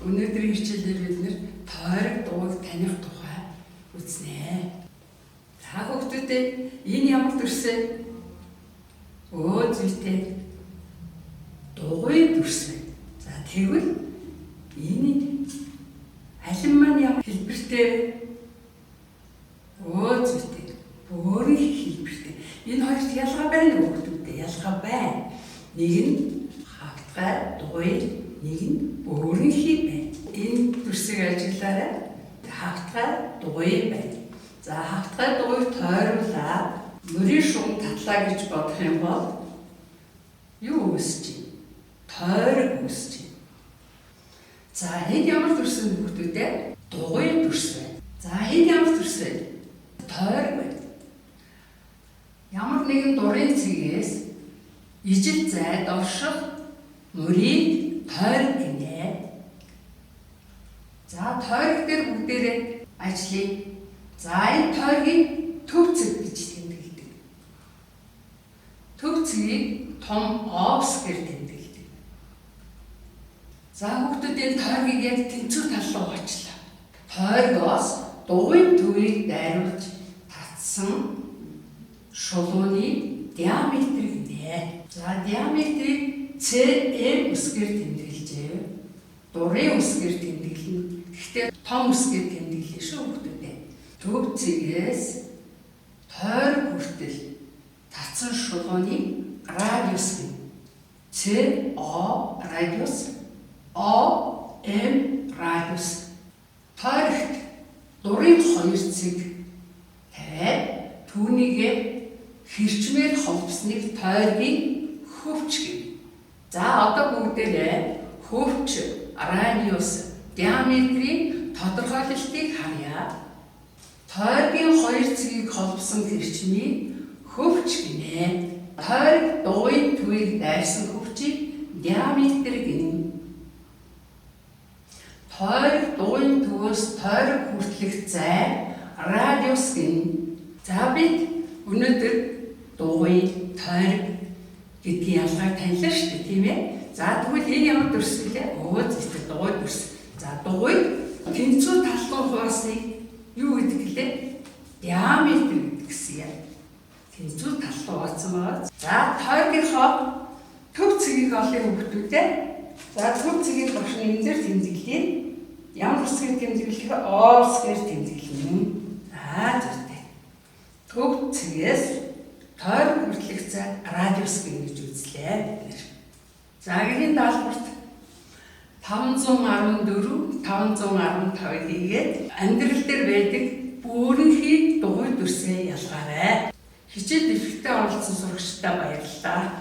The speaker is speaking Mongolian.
Өнөөдрийн хичээлээр бид нэр тойрог дугуйг таних тухай үзнэ. За хүүхдүүдээ, энэ ямар дүрс вэ? Өө зүйтэй дугуйн дүрс байна. За тэгвэл энэ алим маань ямар хэлбэртэй вэ? Өө зүйтэй бөөрийн хэлбэртэй. Энэ хоёрт ялгаа байна уу хүүхдүүдээ? Ялгаа байна. Нэг нь хавтгай дугуй, нэг нь бөөрөнхий байна. Энэ дүрсийг ажиглаарай. Хавтгай дугуй байна. За хавтгай дугуйг тойруулаад мөрийн шугам татлаа гэж бодох юм бол юу үүсэж байна? Тойрог үүсэж байна. За энэ ямар дүрс вэ хүүхдүүдээ? Дугуйн дүрс байна. За энэ ямар дүрс вэ? Тойрог байна. Ямар нэгэн дурын цэгээс ижил зайд орших мөрийг тойрог гинэ. За тойрог дээр бүгдээрээ ажиллая. За энэ тойргийг төв цэг гэж тэмдэглэдэг. Төв цэгийг том О үсгээр тэмдэглэдэг. За хүүхдүүд, энэ тойргийг яг тэнцвэр тал руу очлаа. Тойргоос дугуйн төвийг дайруулж татсан шулууны диаметр гинэ. За диаметрийг CM үсгээр тэмдэглэжээ. Дурын үсгээр тэмдэглэнэ. Гэхдээ том үсгээр тэмдэглэе шүү хүүхдүүдээ. Төв цэгээс тойрог хүртэл татсан шулууны радиус гэнэ. C O радиус, O M радиус. Тойрогт дурын хоёр цэг тавиад түүнийгээ хэрчмээр холбосныг тойргийн хөвч гэнэ. За одоо бүгдээрээ хөвч, радиус, диаметрийн тодорхойлолтыг харъя. Тойргийн хоёр цэгийг холбосон хэрчмийг хөвч гинэ. Тойрог дугуйн төвийг дайрсан хөвчийг диаметр гэнэ. Тойрог дугуйн төвөөс тойрог хүртэлх зай радиус гэнэ. За бид өнөөдөр дугуй, тойрог гэдгийн ялгааг танилаа шүү дээ, тийм ээ? За тэгвэл энэ ямар дүрс вүлээ? Өө зүйтэй дугуй дүрс. За дугуй тэнцвэр тал руу хураасныг юу гэдэг гэлээ? Диаметр гэдэг гэсэн юм. Тэнцвэр тал руу хуваацсан байгаа. За тойргийнхоо төв цэгийг олъё хүүхдүүдээ. За төв цэгийг багш нь энэ дээр тэмдэглэе. Ямар үсгээр тэмдэглэх вэ? О үсгээр тэмдэглэнэ. За зүйтэй. Төв цэгээс тойрог хүртэлх зай радиус гэнэ гэж үзлээ бид нэр. За гэрийн даалгаварт 514, 515-ыг хийгээд амьдрал дээр байдаг бөөрөнхий дугуй дүрсээ ялгаарай. Хичээл дэвшилтэд оролцсон сурагчдаа баярлалаа.